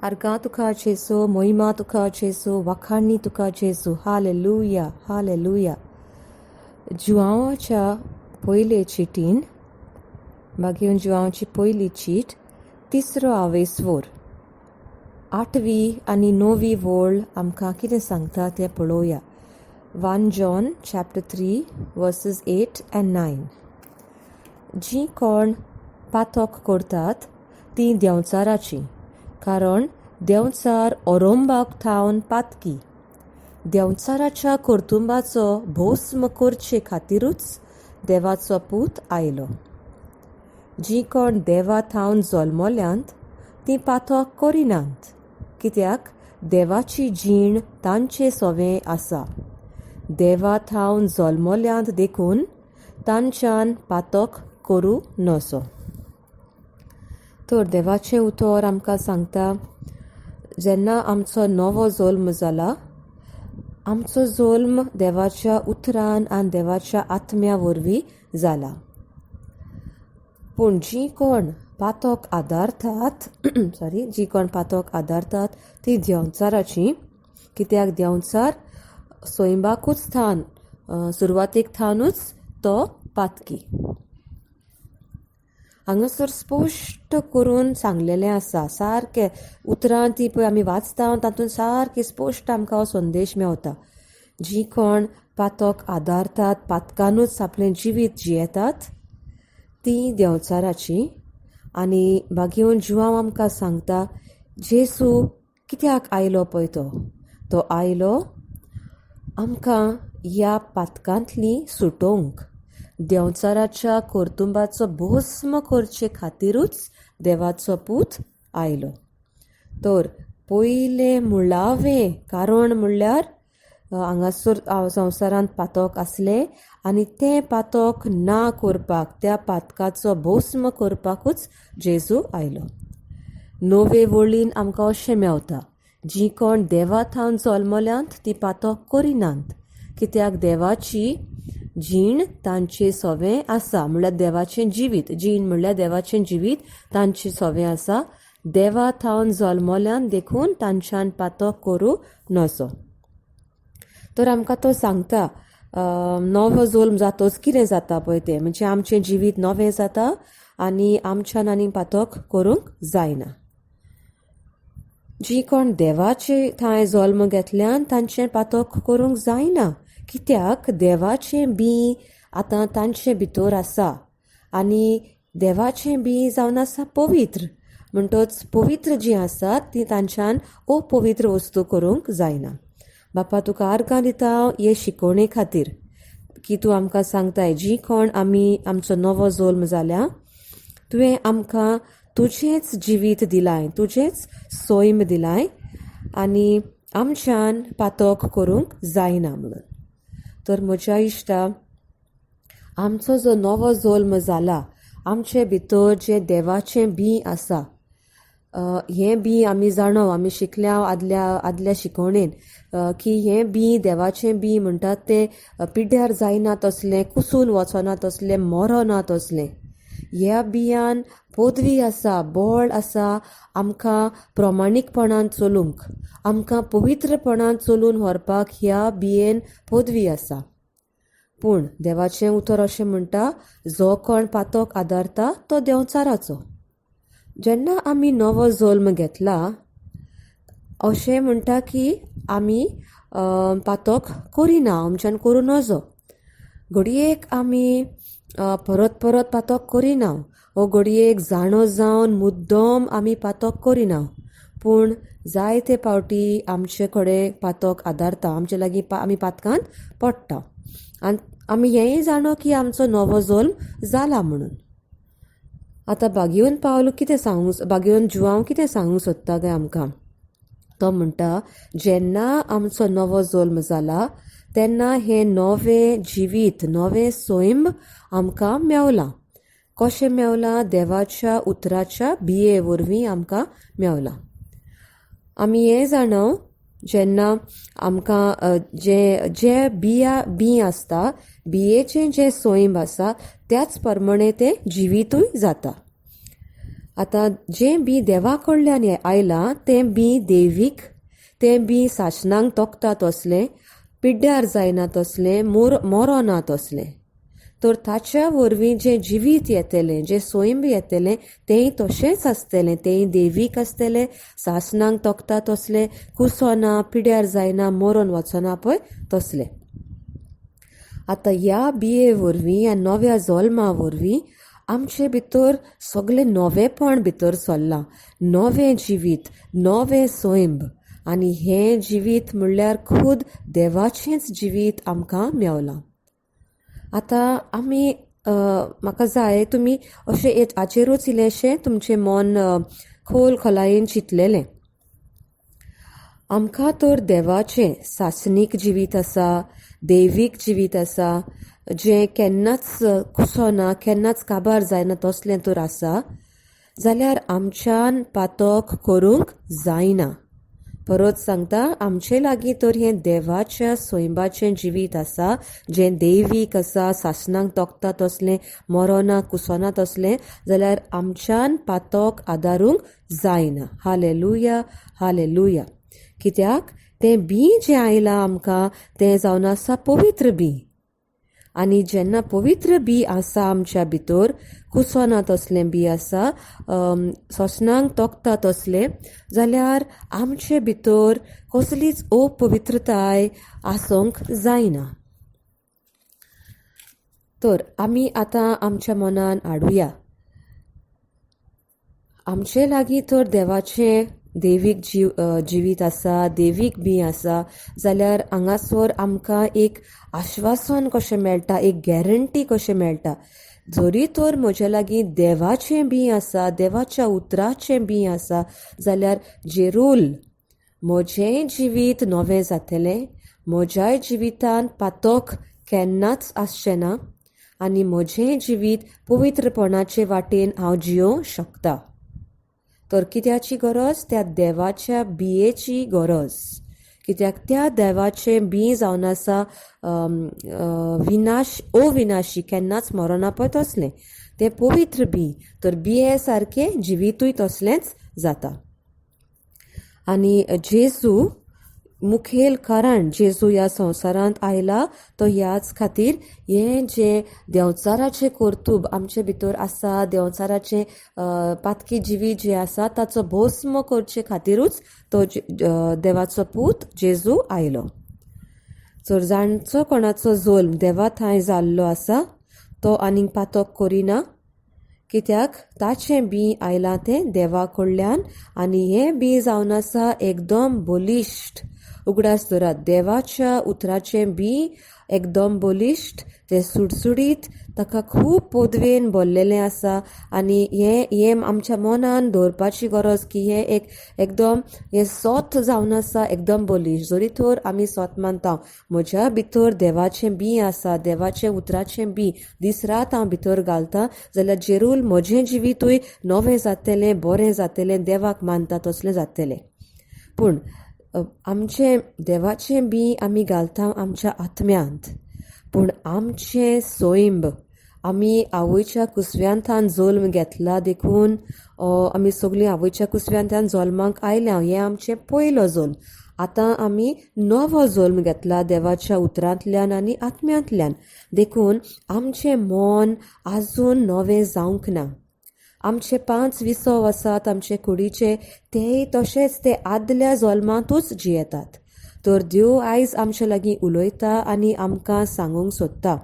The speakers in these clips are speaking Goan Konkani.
आर्गां तुका जेजू, मोहिमा तुका जेजू, वाखाणणी तुका जेजू. Hallelujah, hallelujah. जुआंवाच्या पयले चिटीन, मागीर जुआंवाची पयली चीट, तिसरो आवेस्वोर, आठवी आनी णवी वळ आमकां कितें सांगता तें पळोवया. 1 John chapter 3 verses 8 and 9. जीं कोण पातक करतात तीं देंवचाराचीं, कारण देंवचार ओरोंबाक थावन पातकी. देंवचाराच्या कर्तुंबाचो भोस्म करचे खातिरूच देवाचो पूत आयलो. जीं कोण देवा थावन जल्मल्यांत तीं पातक करिनात, कित्याक देवाची जीण तांचे सवें आसा. देवा थावन जल्मल्यांत देखून तांच्यान पातक करूं नजो. तर देवाचें उतर आमकां सांगता, जेन्ना आमचो नवो जल्म जाला, आमचो जल्म देवाच्या उतरान आनी देवाच्या आत्म्या वरवीं जाला. पूण जीं कोण पातक आदारतात, सॉरी, जीं कोण पातक आदारतात तीं देंवचाराचीं, कित्याक देंवचार सैंबाकूच थावन, सुरवातेक थावनूच तो पातकी. हांगासर स्पश्ट करून सांगलेलें आसा, सारकें उतरां ती पळय आमी वाचता तातूंत सारकें स्पश्ट आमकां हो संदेश मेवता. जीं कोण पातक आदारतात, पातकानूच आपलें जिवीत जियेतात तीं देंवचाराचीं. आनी मागीर जुआंव आमकां सांगता, जेजू कित्याक आयलो पळय, तो तो आयलो आमकां ह्या पातकांतली सुटोवंक. देंवचाराच्या कर्तुंबाचो भस्म करचे खातिरूच देवाचो पूत आयलो. तर पयलें मुळावें कारण म्हणल्यार हांगासर संवसारांत पातक आसलें आनी तें पातक ना करपाक, त्या पातकाचो भस्म करपाकूच जेजू आयलो. नवे वळीन आमकां अशें मेवता, जीं कोण देवा थावन जल्मल्यांत तीं पातक करिनात, कित्याक देवाची जीण तांचे सवें आसा. म्हणल्यार देवाचें जिवीत, जीण म्हणल्यार देवाचें जिवीत तांचें सवें आसा. देवा थावन जल्मल्यान देखून तांच्यान पातक करूं नजो. तर आमकां तो सांगता, नवो जल्म जातोच कितें जाता पळय तें, म्हणजे आमचें जिवीत नवें जाता आनी आमच्यान आनी पातक करूंक जायना. जीं कोण देवाचे थंय जल्म घेतल्यान तांचें पातक करूंक जायना, कित्याक देवाचें बीं आतां तांचे भितर आसा आनी देवाचें बीं जावन आसा पवित्र. म्हणटच पवित्र जीं आसात तीं तांच्यान अपवित्र वस्तू करूंक जायना. बापा, तुका आर्गां दिता हांव हे शिकोवणे खातीर की तूं आमकां सांगताय, जीं कोण आमी आमचो नवो जल्म जाल्या, तुवें आमकां तुजेंच जिवीत दिलाय, तुजेंच सैम दिलाय आनी आमच्यान पातक करूंक जायना म्हणून. तर म्हज्या इश्टा, आमचो जो नवो जल्म जाला, आमचे भितर जें देवाचें बीं आसा, हें बीं आमी जाणो, आमी शिकल्या आदल्या आदल्या शिकवणेन की हें बीं देवाचें बीं म्हणटात तें पिड्ड्यार जायना तसलें, कुसून वचना तसलें, मरना तसलें. ह्या बियान पदवी आसा, बळ आसा आमकां प्रमाणीकपणान चलूंक, आमकां पवित्रपणान चलून व्हरपाक ह्या बियेन पदवी आसा. पूण देवाचें उतर अशें म्हणटा, जो कोण पातक आदारता तो देंवचाराचो. जेन्ना आमी नवो जल्म घेतला अशें म्हणटा की आमी पातक करिना, आमच्यान करूं नजो. घडयेक आमी परत परत पातक करिना वो घडयेक जाणो जावन मुद्दम आमी पातक करिना, पूण जायते फावटी आमचे कडेन पातक आदारता, आमचे लागीं आमी पातकांत पडटा आनी आमी हेंय जाणो की आमचो नवो जल्म जाला म्हणून. आतां बागेवन पावल कितें सांगूंक, बागेवन जुआंव कितें सांगूंक सोदता काय आमकां? तो म्हणटा, जेन्ना आमचो नवो जल्म जाला तेन्ना हें नवें जिवीत, नवें सैम आमकां मेवलां. कशें मेवलां? देवाच्या उतराच्या बिये वरवीं आमकां मेवलां. आमी हें जाणा, जेन्ना आमकां जे जे बिया बीं आसता, बियेचें जें सैम आसा त्याच प्रमाणे तें जिवितूय जाता. आतां जें बीं देवा कडल्यान आयलां तें बीं देवीक, तें बीं सासणांक तोखता तसलें, पिड्ड्यार जायना तसलें, मोरोना तसलें. तर ताच्या वरवीं जें जिवीत येतलें, जें सैम येतलें तेंय तशेंच आसतलें, तेंय देवीक आसतलें, सासणांक तोखता तसलें, कुसना, पिड्यार जायना, मरोन वचना पळय तसलें. आतां ह्या बिये वरवीं, ह्या नव्या जल्मा वरवीं आमचे भितर सगळें नवेंपण भितर सरलां, नवें जिवीत, नवें सैम. आनी हें जिवीत म्हणल्यार खूद देवाचेंच जिवीत आमकां मेवलां. आतां आमी म्हाका जाय तुमी अशें हाचेरूच इल्लेंशें तुमचें मन खोल खोलायेन चिंतलेलें. आमकां तर देवाचें सासणीक जिवीत आसा, दैवीक जिवीत आसा, जें केन्नाच कुसना, केन्नाच काबार जायना तसलें तर आसा, जाल्यार आमच्यान पातक करूंक जायना. परत सांगता, आमचे लागीं तर हें देवाच्या सैमाचें जिवीत आसा, जें दैवीक आसा, सासणांक तोखता तसलें, मरोना कुसना तसलें, जाल्यार आमच्यान पातक आदारूंक जायना. Hallelujah, hallelujah. कित्याक तें बीं जें आयलां आमकां तें जावन आसा पवित्र बीं. आनी जेन्ना पवित्र बीं आसा आमच्या भितर, कुसना तसलें बीं आसा, सोसणांक तोखता तसलें, जाल्यार आमचे भितर कसलीच अपवित्रताय आसूंक जायना. तर आमी आतां आमच्या मनान हाडुया, आमचे लागीं तर देवाचें देवीक जिवीत आसा, देवीक बीं आसा, जाल्यार हांगासर आमकां एक आश्वासन कशें मेळटा, एक गॅरंटी कशें मेळटा. जरी तर म्हज्या लागीं देवाचें बीं आसा, देवाच्या उतराचें बीं आसा, जाल्यार जेरूल म्हजेंय जिवीत नवें जातलें, म्हज्याय जिवितांत पातक केन्नाच आसचें ना आनी म्हजें जिवीत पवित्रपणाचे वाटेन हांव जियोंक शकता. तर कित्याची गरज? त्या देवाच्या बियेची गरज. कित्याक त्या देवाचें बीं जावन आसा विनाश, अविनाशी, केन्नाच मरना पळय तसलें, तें पवित्र बीं. तर बिये सारकें जिवितूय तसलेंच जाता. आनी जेजू मुखेल कारण जेजू ह्या संवसारांत आयला तो ह्याच खातीर, हें जें देंवचाराचें कर्तूब आमचे भितर आसा, देंवचाराचें पातकी जिवीत जें आसा ताचो भस्म करचे खातीरूच तो देवाचो पूत जेजू आयलो. तर जांचो कोणाचो जल्म देवा थंय जाल्लो आसा तो आनीक पातक करिना, कित्याक ताचें बीं आयलां तें देवा कडल्यान आनी हें बीं जावन आसा एकदम बलिश्ट. उगडास दवरात, देवाच्या उतराचें बीं एकदम बलिश्ट, तें सुडसुडीत, ताका खूब पदवेन भरलेलें आसा. आनी हें हें आमच्या मनान दवरपाची गरज की हें एक एकदम हें सत जावन आसा, एकदम बलिश्ट. जरी तर आमी सत मानता, म्हज्या भितर देवाचें बीं आसा, देवाचें उतराचें बीं दीस रात हांव भितर घालता, जाल्यार जेरूल म्हजें जिवितूय नवें जातलें, बरें जातलें, देवाक मानता तसलें जातलें. पूण आमचें देवाचें बीं आमी घालता आमच्या आत्म्यांत, पूण आमचें सैम आमी आवयच्या कुसव्यांतल्यान जल्म घेतला देखून आमी सगळीं आवयच्या कुसव्यांतल्यान जल्माक आयल्या, हें आमचें पयलो जल्म. आतां आमी नवो जल्म घेतला देवाच्या उतरांतल्यान आनी आत्म्यांतल्यान, देखून आमचें मन आजून नवें जावंक ना. आमचे 5 विसव आसात आमचे कुडीचे, तेय तशेंच ते आदल्या जल्मांतूच जियेतात. तर देव आयज आमचे लागीं उलयता आनी आमकां सांगूंक सोदता,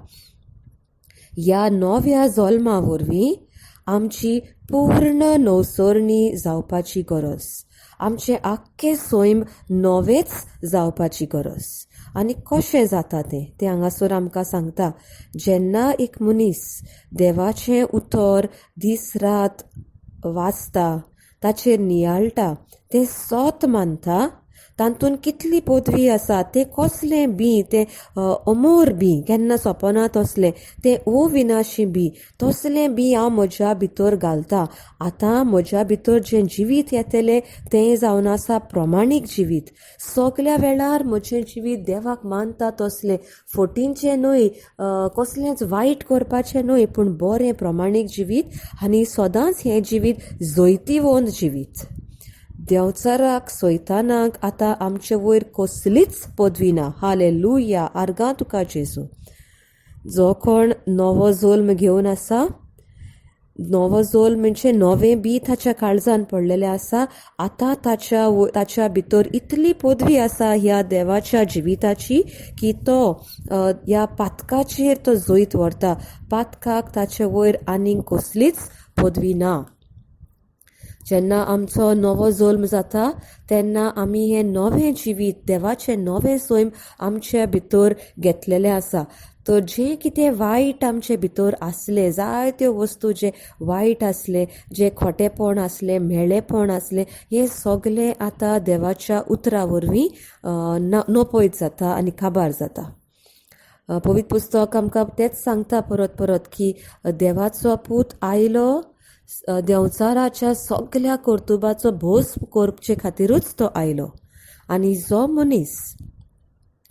ह्या नव्या जल्मा वरवीं आमची पूर्ण नवसरणी जावपाची गरज, आमचें आख्खें सैम नवेंच जावपाची गरज. आनी कशें जाता तें, तें हांगासर आमकां सांगता. जेन्ना एक मनीस देवाचें उतर दीस रात वाचता, ताचेर नियाळटा, तें सत मानता, तातूंत कितली पदवी आसा, तें कसलें बीं, तें अमोर बीं, केन्ना सोंपना तसलें, तें अविनाशी बीं, तसलें बीं हांव म्हज्या भितर घालता. आतां म्हज्या भितर जें जिवीत येतलें तें जावन आसा प्रमाणीक जिवीत. सगल्या वेळार म्हजें जिवीत देवाक मानता तसलें, फटींचें न्हय, कसलेंच वायट करपाचें न्हय, पूण बरें प्रमाणीक जिवीत आनी सदांच हें जिवीत जैतिवंत जिवीत. देंवचाराक सैतानाक आतां आमचे वयर कसलीच पदवी ना. हालेलुया, आर्गां तुका जेजू. जो कोण नवो जल्म घेवन आसा, नवो जल्म म्हणजे नवें बीं ताच्या काळजान पडलेलें आसा, आतां ताच्या भितर इतली पदवी आसा ह्या देवाच्या जिविताची की तो ह्या पातकाचेर तो जैत व्हरता. पातकाक ताचे वयर आनीक कसलीच पदवी ना. जेन्ना आमचो नवो जल्म जाता तेन्ना आमी हें नवें जिवीत, देवाचें नवें सैम आमचे भितर घेतलेलें आसा. तर जें कितें वायट आमचे भितर आसलें, जायत्यो वस्तू जें वायट आसलें, जें खोटेपण आसलें, म्हेळेपण आसलें, हें सगलें आतां देवाच्या उतरा वरवीं नपयत जाता आनी काबार जाता. पवित्र पुस्तक आमकां तेंच सांगता परत परत की देवाचो पूत आयलो देंवचाराच्या सगल्या कर्तुबाचो भोस करचे खातीरूच तो आयलो. आनी जो मनीस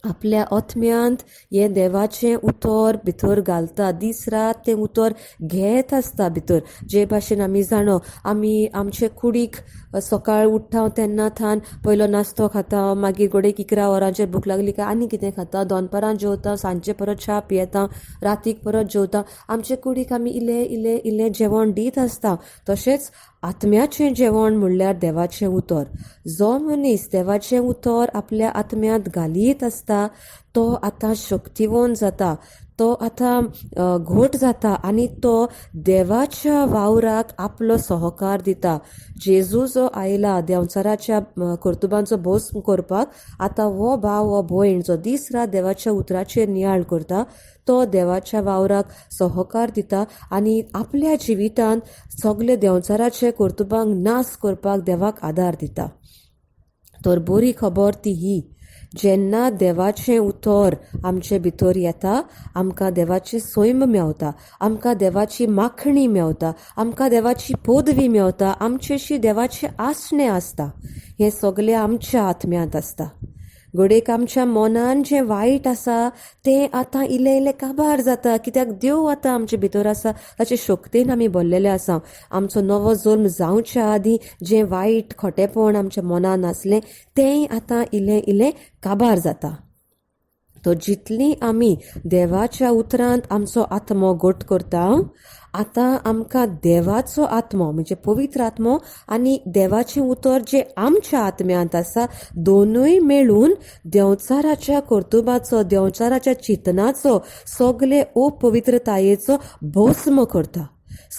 आपल्या आत्म्यांत हें देवाचें उतर भितर घालता, दीस रात तें उतर घेत आसता भितर. जे भाशेन आमी जाणो, आमी आमचे कुडीक सकाळ उठ्ठा तेन्ना थान पयलो नाश्तो खाता, मागीर घडयेक 11 वरांचेर भूक लागली काय आनी कितें खाता, दनपारां जेवता, सांजचे परत च्या पियेता, रातीक परत जेवता. आमचे कुडीक आमी इल्लें इल्लें इल्लें जेवण दीत आसता. तशेंच आत्म्याचें जेवण म्हणल्यार देवाचें उतर. जो मनीस देवाचें उतर आपल्या आत्म्यांत घालीत आसता तो आतां शक्तिवंत जाता, तो आतां घट जाता आनी तो देवाच्या वावराक आपलो सहकार दिता. जेजू जो आयला देंवचाराच्या कर्तुबांचो भोस करपाक, आतां हो भाव हो भयण जो दीस रात देवाच्या उतराचेर नियाळ करता तो देवाच्या वावराक सहकार दिता आनी आपल्या जिवितांत सगळे देंवचाराचे कर्तुबांक नाश करपाक देवाक आदार दिता. तर बरी खबर ती ही, जेन्ना देवाचें उतर आमचे भितर येता आमकां देवाचें सैम मेवता, आमकां देवाची माखणी मेवता, आमकां देवाची पदवी मेवता, आमचेशी देवाचें आसणें आसता. हें सगलें आमच्या आत्म्यांत आसता. घडयेक आमच्या मनान जें वायट आसा तें आतां इल्लें इल्लें काबार जाता, कित्याक देव आतां आमचे भितर आसा, ताचे शक्तेन आमी भरलेले आसा. आमचो नवो जल्म जावच्या आदीं जें वायट खोटेपण आमच्या मनान आसलें तेंय आतां इल्लें इल्लें काबार जाता. तो जितली आमी देवाच्या उतरांत आमचो आत्मो घट करता, आतां आमकां देवाचो आत्मो म्हणजे पवित्र आत्मो आनी देवाचें उतर जें आमच्या आत्म्यांत आसा दोनूय मेळून देंवचाराच्या कर्तुबाचो, देंवचाराच्या चिंतनाचो, सगले अपवित्रतायेचो भस्म करता.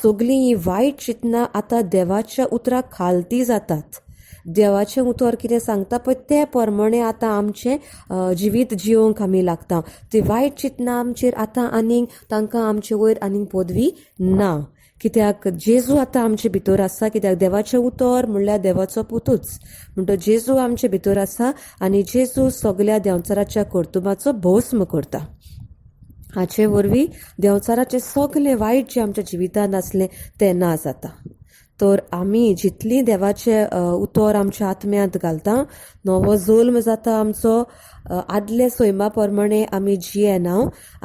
सगलीं हीं वायट चिंतनां आतां देवाच्या उतराक खालती जातात. देवाचें उतर कितें सांगता पळय ते प्रमाणे आतां आमचें जिवीत जिवंक आमी लागता. ती वायट चिंतनां आमचेर आतां आनीक तांकां आमचे वयर आनीक पदवी ना, कित्याक जेजू आतां आमचे भितर आसा. कित्याक देवाचें उतर म्हणल्यार देवाचो पुतूच, म्हणटच जेजू आमचे भितर आसा आनी जेजू सगल्या देंवचाराच्या कर्तुबाचो भस्म करता. हाचे वरवीं देंवचाराचें सगलें वायट जें आमच्या जिवितांत आसलें तें ना जाता. तर आमी जितली देवाचें उतर आमच्या आत्म्यांत घालता, नवो जल्म जाता आमचो, आदले सैमा प्रमाणे आमी जियेना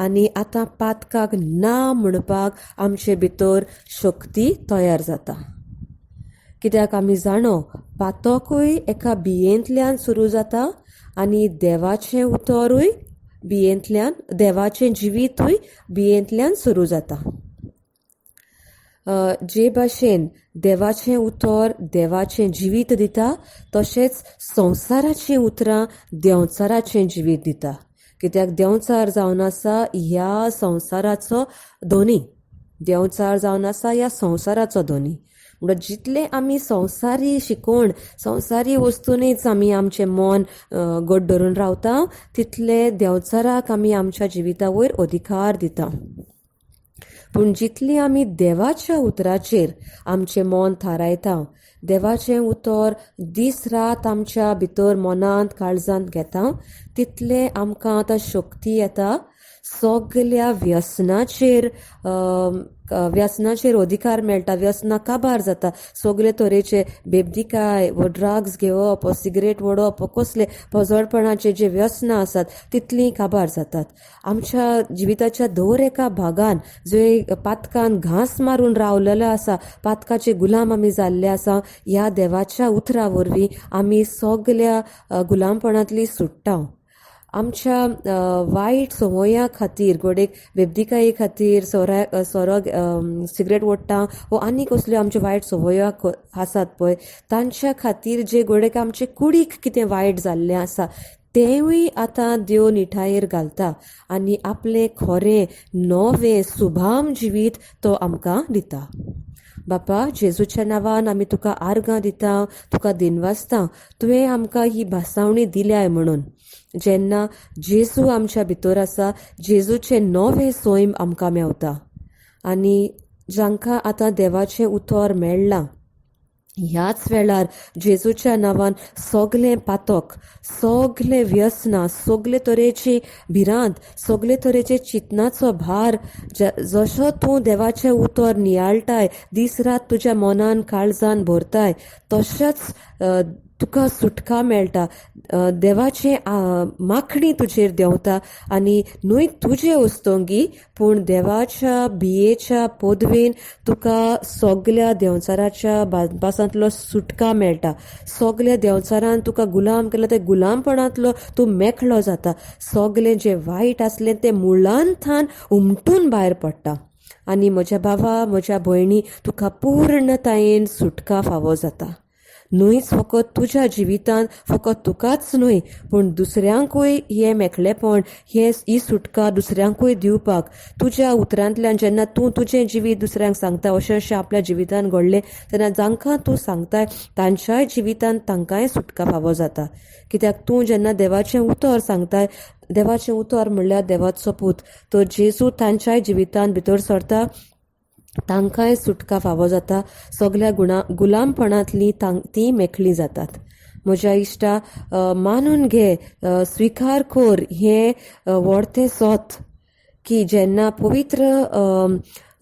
आनी आतां पातकाक ना म्हणपाक आमचे भितर शक्ती तयार जाता. कित्याक आमी जाणो पातकूय एका बियेंतल्यान सुरू जाता आनी देवाचें उतरूय बियेंतल्यान, देवाचें जिवीतूय बियेंतल्यान सुरू जाता. जे भाशेन देवाचें उतर देवाचें जिवीत दिता, तशेंच संवसाराचीं उतरां देंवचाराचें जिवीत दिता. कित्याक देंवचार जावन आसा ह्या संवसाराचो धनी, देंवचार जावन आसा ह्या संवसाराचो धनी. म्हणून जितलें आमी संवसारी शिकोवण, संवसारी वस्तूंनीच आमी आमचें मन घट धरून रावता, तितलें देंवचाराक आमी आमच्या जिविता वयर अधिकार दिता. पूण जितली आमी देवाच्या उतराचेर आमचें मन थारायता, देवाचें उतर दीस रात आमच्या भितर मनांत काळजांत घेता तितलें आमकां आतां शक्ती येता सगल्या व्यसनाचेर व्यसनाचेर अधिकार मेळटा, व्यसनां काबार जाता. सगळे तरेचे बेबदिकाय वो ड्रग्स घेवप वो सिगरेट ओडप वो कसले पोजडपणाचे जे व्यसनां आसात तितलीं काबार जातात. आमच्या जिविताच्या दर एका भागान जंय पातकान घांस मारून रावलेलो आसा, पातकाचे गुलाम आमी जाल्ले आसा, ह्या देवाच्या उतरा वरवीं आमी सगल्या गुलामपणांतली सुट्टा. आमच्या वायट संवया खातीर, घडयेक बेबदिकाये खातीर सोरो सिगरेट ओडटा वो आनी कसल्यो आमच्यो वायट संवयो आसात पळय, तांच्या खातीर जे घडयेक आमचे कुडीक कितें वायट जाल्लें आसा तेंवूय आतां देव निठायेर घालता आनी आपलें खरें नवें सुभाम जिवीत तो आमकां दिता. बापा, जेजूच्या नांवान आमी तुका आर्गां दिता, तुका दिनवासता, तुवें आमकां ही भासावणी दिल्याय म्हणून. जेन्ना जेजू आमच्या भितर आसा, जेजूचें नवें सैम आमकां मेवता आनी जांकां आतां देवाचें उतर मेळ्ळां ह्याच वेळार जेजूच्या नांवान सगलें पातक, सगलें व्यसनां, सगले तरेची भिरांत, सगले तरेचे चिंतनाचो भार, जसो तूं देवाचें उतर नियाळटाय, दीस रात तुज्या मनान काळजान भरताय, तशेंच तुका सुटका मेळटा. देवाचें माखणी तुजेर देंवता आनी न्हय तुजे वस्तोंगी पूण देवाच्या बियेच्या पदवेन तुका सगल्या देंवचाराच्या बापासांतलो सुटका मेळटा. सगल्या देंवचारान तुका गुलाम केलो ते गुलामपणांतलो तूं मेकळो जाता. सगलें जें वायट आसलें तें मुळांतल्यान उमटून भायर पडटा आनी म्हज्या भावा, म्हज्या भयणी, तुका पूर्णतायेन सुटका फावो जाता. न्हयच फकत तुज्या जिवितांत, फकत तुकाच न्हय पूण दुसऱ्यांकूय हें मेकळेपण, हें ही सुटका दुसऱ्यांकूय दिवपाक तुज्या उतरांतल्यान जेन्ना तूं तुजें जिवीत दुसऱ्यांक सांगता अशें अशें आपल्या जिवितांत घडलें, तेन्ना जांकां तूं सांगताय तांच्याय जिवितांत तांकांय सुटका फावो जाता. कित्याक तूं जेन्ना देवाचें उतर सांगताय, देवाचें उतर म्हणल्यार देवाचो पूत, तर जेजू तांच्याय जिवितांत भितर सरता, तांकांय सुटका फावो जाता. सगल्या गुलामपणांतली तीं मेकळीं जातात. म्हज्या इश्टा, मानून घे, स्विकार कर हें व्हडतें सत की जेन्ना पवित्र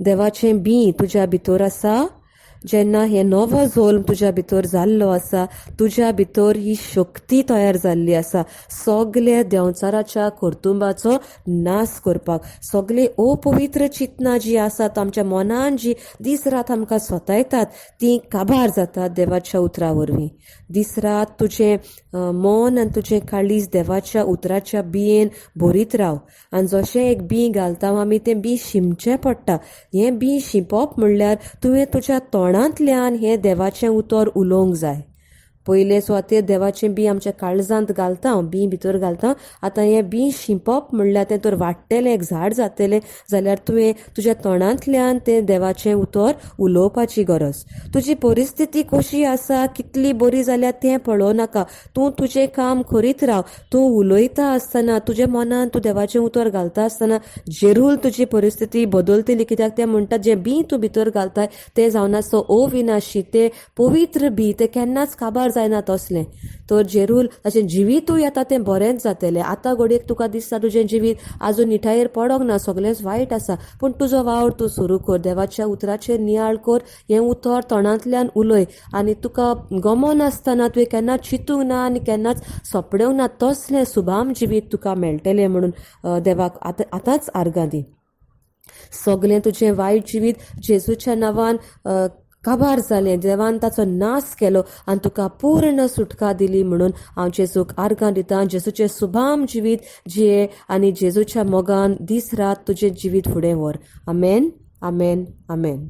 देवाचें बीं तुज्या भितर आसा, जेन्ना हें नवो जल्म तुज्या भितर जाल्लो आसा, तुज्या भितर ही शक्ती तयार जाल्ली आसा सगल्या देंवचाराच्या कर्तुंबाचो नाश करपाक. सगळे अपवित्र चिंतनां जीं आसात आमच्या मनान, जी दीस रात आमकां सतायतात, तीं काबार जातात देवाच्या उतरा वरवीं. दीस रात तुजें मन आनी तुजें काळीज देवाच्या उतराच्या बियेन भरीत राव. आनी जशें एक बीं घालता आमी, तें बीं शिंपचें पडटा. हें बीं शिंपप म्हणल्यार तुवें तुज्या तोंडांतल्यान हें देवाचें उतर उलोवंक जाय. पयले सुवातेर देवाचें बीं आमच्या काळजांत घालता, बीं भितर घालता. आतां हें बीं शिंपप म्हणल्यार तें तर वाडटलें, एक झाड जातलें जाल्यार तुवें तुज्या तोंडांतल्यान तें देवाचें उतर उलोवपाची गरज. तुजी परिस्थिती कशी आसा, कितली बरी जाल्या तें पळोवं नाका. तूं तुजें काम करीत राव. तूं उलयता आसतना, तुज्या मनान तूं देवाचें उतर घालता आसतना जेरूल तुजी परिस्थिती बदलतली. कित्याक तें म्हणटा जें बीं तूं भितर घालताय तें जावन आसा अविनाशी, तें पवित्र बीं, तें केन्नाच काबार जायना तसलें. तर जेरूल ताचें जिवीतूय येता तें बरेंच जातलें. आतां घडयेक तुका दिसता तुजें जिवीत आजून निठायेर पडोंक ना, सगळेंच वायट आसा, पूण तुजो वावर तूं सुरू कर, देवाच्या उतराचेर नियाळ कर, हें उतर तोंडांतल्यान उलय आनी तुका गमनासतना तुवें केन्ना चिंतूंक ना आनी केन्नाच सपडूंक ना तसलें सुभाम जिवीत तुका मेळटलें म्हणून देवाक आतांच आर्गां दी. सगळें तुजें वायट जिवीत जेजूच्या नांवान काबार जालें, देवान ताचो नाश केलो आनी तुका पूर्ण सुटका दिली म्हणून हांव जेजूक आर्गां दितां. जेजूचें सुभाम जिवीत जिये आनी जेजूच्या मोगान दीस रात तुजें जिवीत फुडें व्हर. आमेन, आमेन, आमेन.